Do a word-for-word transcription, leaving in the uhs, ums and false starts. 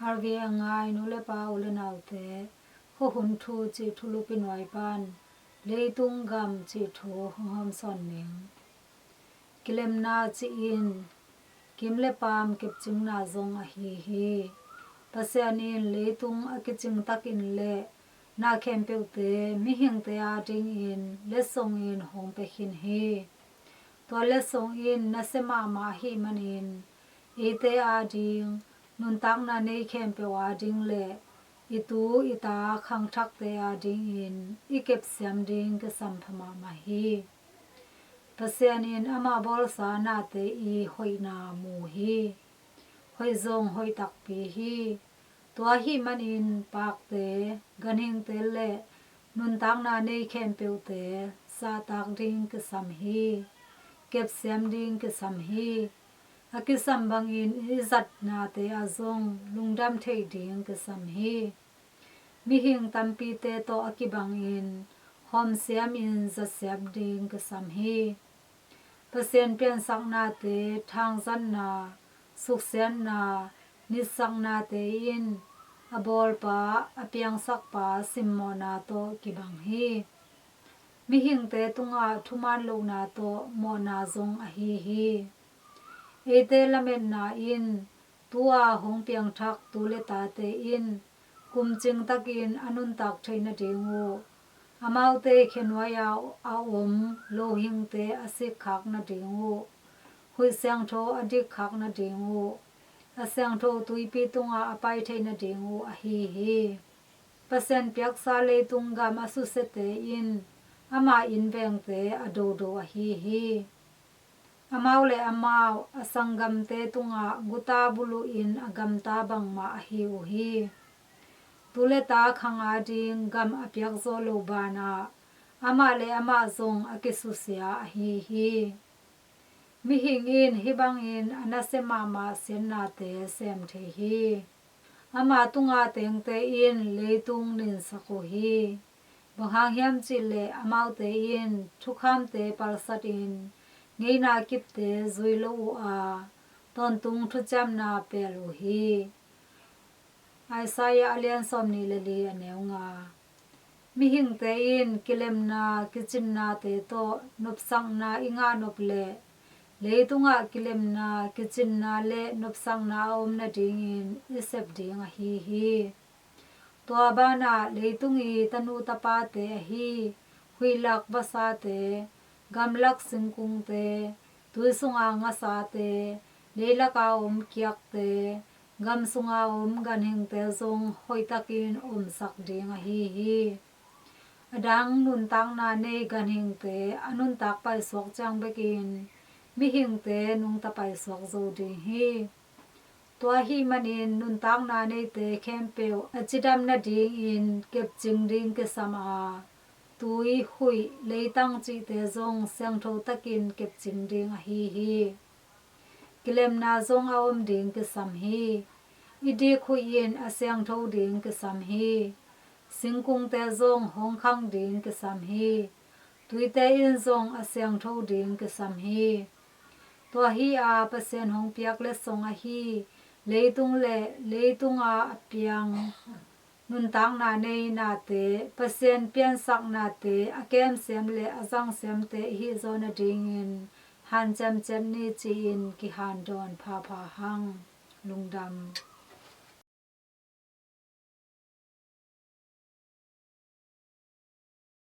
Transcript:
R V A ngai nu le pa u le naute, khuahun thu cih thulupi nuai pan leitung gam cih thu hong hawmsawn ning. Kilemna cih in kim le paam kepcingna zong ahi hi. Pasian in leitung a kicing takin le na khempeuhte mihingte adingin letsong in hong pia khin hi. Tua letsong in nasia mahmah ahih manin eite ading nuntakna nei khempeuh ading le i tu i ta khangthakte adingin i kepsiam ding kisam pha mahmah hi. Pasian in amah bawlsa nate i hoihna mu hi. Hoih zong hoih takpi hi. Tua ahih manin pakte, ganhingte le nuntakna nei khempeuhte zahtak ding kisam hi. Kepsiam ding kisam hi. A kisam bangin i zatnate ah zong lungdam theih ding kisam hi. Mihing tampite tawh a kibangin hawmsiam in zatsiam ding kisam hi. Pasian piansaknate thangzatna, suksiatna, nitsaknate in a bawlpa, a piangsakpa simmawhna tawh kibang hi. Mihingte tungah thuman lohna tawh mawhna zong ahi hi. Eite lametna in tu-a hong piangthak tu le tate in kumcing takin a nuntak theih nading uh, amaute khenuai-a a om lohingte a sikkhak nading uh, huih siangtho a dikkhak nading uh, a siangtho tuipi tungah a pai theih nading uh ahi hi. Pasian piaksa leitung gam a susiate in ama innvengte a dodo ahi hi. Amau le amau a sanggamte tungah guta buluhin a gamta bangmah ahi uh hi. Tu le ta khang ading gam a piakzawh loh banah amah le amah zong a kisusia ahi hi. Mihing in hih bangin a nasia mahmah siatnate sem thei hi. Ama tunga tengte in leitung ninsak uh hi. Bang hang hiam cihleh amaute in thukhamte palsatin ngeina kipte zui lo uh a, tawntung thuciamna pel uh hi. Isaiah a lian sawmnih le li a neu nga. Mihingte in kilemna kicinnate tawh nopsakna i ngah nop leh leitungah kilemna kicinna le nopsakna a om nadingin i sep ding ahi hi. Tua banah leitung i tanu tapate ahi huihlak vasate, gamlak singkungte, tui sunga ngasate, leilaka om kiakte, gam sunga om ganhingte zong hoihtakin omsak ding ahi hi. A dang nuntakna nei ganhingte a nuntak paisuak ciang bekin mihingte nungta paisuak zo ding hi. Tua ahih manin nuntakna neite khempeuh a cidam nadingin kepcing ding kisam a, tui, huih, leitang cihte zong siangtho takin kepcing ding ahi hi. Kilemna zong a om ding kisam hi. I dik huih in a siangtho ding kisam hi. Singkungte zong hong khang ding kisam hi. Tuite in zong a siangtho ding kisam hi. Tua hi a Pasian hong piak letsong ahi leitung le leitunga a piang nuntakna nei nate, Pasian piansak nate, a kemsiam le a zangsiamte i hih zawh nadingin hanciam ciat ni ci-in kihandawn phapha hang. Lungdam.